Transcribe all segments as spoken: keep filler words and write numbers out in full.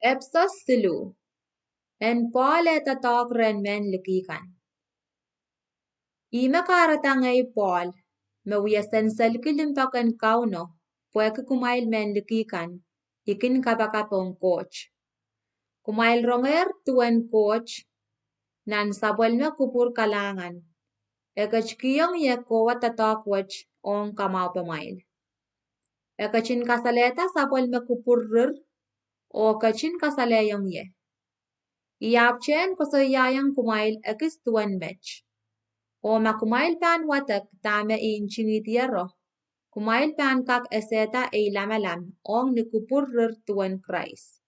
Episos siluh. En Pohl eh doadoahk rehn mehn liki kan. Ihme kahrehda ngehi Pohl, me wie senselki limpoak en Kauno, pwehki kumwail mehn liki kan, I kin kapakap ong Koht. Kumwail rongehr duwen Koht nan sapwellime kupwur kalahngan, e ketikihong ie kowe doadoahk wet ong kamwahupemwail. E ketin kasalehda sapwellime kupwurrir, oh ketin kasalehiong ie. I ahpwtehn koasoiaiong kumwail ekis duwen met. Oh ma kumwail pahn wadek dahme I ntingihdiero, kumwail pahn kak esehda ei lamalam ong ni kupwurrir duwen Krais.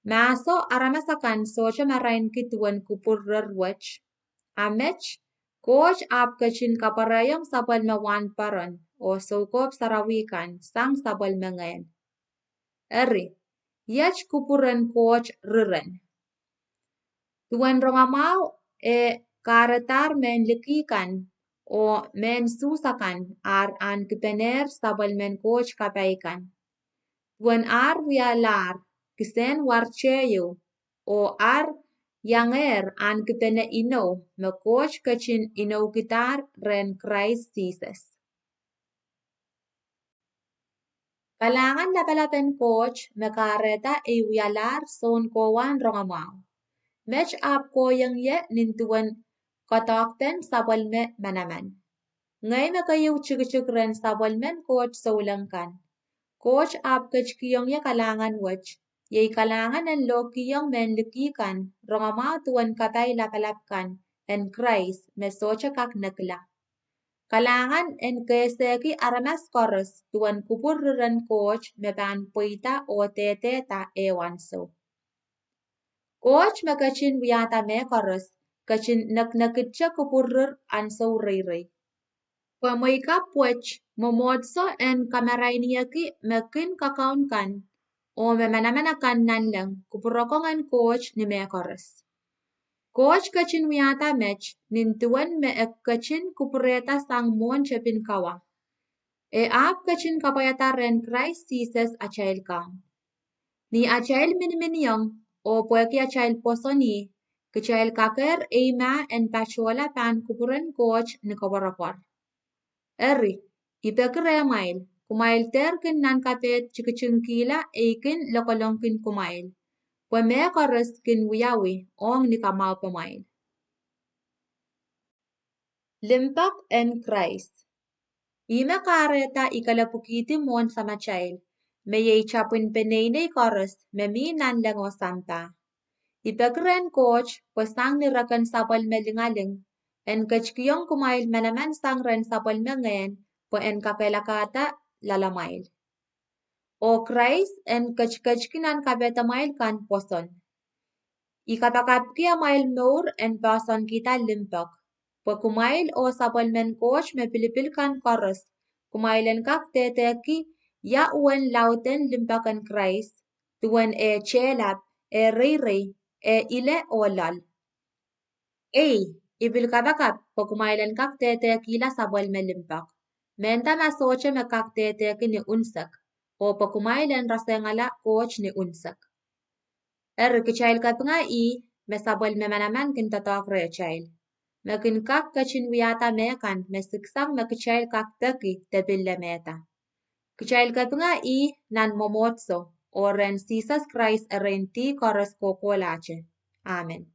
Mahso aramas akan sohte marainki duwen kupwurrir wet, a met, Koht ahpw ketin kapwurehiong sapwellime wahnpoaron oh soukohp sarawi kan sang sapwellime ngehn. Eri, iet kupwur en Koht riren. Duwen rongamwahu e kahrehdahr mehn liki kan oh mehn Suhs akan ar ahnkipenehr sapwellimen Koht kapai kan. Duwen ar wialahr kisehn warteieu oh ar iangehr ahnkipenehr inou me Koht ketin inoukidahr rehn Krais Sises. Kalahngan lapalap en Koht me kahrehda ei wialahr soun kohwahn rongamwahu. Met ahpw kohieng ie nin duwen koadoahkpen sapwellime manaman. Ngehi me keieu tikitik rehn sapwellimen Koht souleng kan. Koht ahpw ketikihong ie kalahngan wet, iei kalahngan en lohkihong mehn liki kan rongamwahu duwen kapai lapalap kan en Krais me sohte kak nekila. Kalahngan en kehsehki aramas koaros duwen kupwur riren Koht me pahn pweida oh dehdehda ehu ansou. Koht me ketin wiahda mehkoaros ketin neknekidte kupwurrir ansou reirei. Pwe mweikapw wet mwomwohdiso en kamarainieki me kin kakaun kan oh me manaman akan nanleng kupwurokong en Koht ni mehkoaros. Koht ketin wiahda met nin duwen me e ketin kupwurehda sang mwohn tepin kawa. E ahpw ketin kapwaiada rehn Krais Sises atail Kaun. Ni atail miniminiong oh pwehki atail pwoson ih, kitail kakehr eimah en patohla pahn kupwuren Koht ni koapworopwor. Eri, I peki rehmwail, kumwail dehr kin nan kapehd tikitikihla ei kin lokolongkin kumwail, pwe mehkoaros kin wiawi ong ni kamwahupemwail. Limpoak en Krais. Ihme kahrehda I kelepwikihdi mwohn Samatail, me iei tapwin peneinei koaros me mi nanleng oh sampah. I peki rehn Koht pwe sang ni reken sapwellime lingaling, en ketikihong kumwail manaman sang rehn sapwellime ngehn pwe en kakehlakahda loalamwail. Oh Krais en ketiketiki nan kapehdamwail kan pwoson. I kapakapki amwail mour en poahsoankihda limpoak, pwe kumwail oh sapwellimen Koht me pilipil kan koaros, kumwail en kak dehdehki ia uwen lauden limpoak en Krais, duwen eh tehlap, eh reirei, eh ile oh loal. Ei, I pil kapakap pwe kumwail en kak dehdehkihla sapwellime limpoak. Mehnda ma sohte me kak dehdehki ni unsek, oh pwe kumwail en rasehngala Koht ni unsek. Eri kitail kapinga ih me sapwellime manaman kin doadoahk rehtail, me kin kak ketin wiahda mehkan me siksang me kitail kak peki de pil lemehda. Kitail kapinga ih nan mwomwohdiso, oh rehn Sises Krais erein dih koaros kohkohlahte. Amen.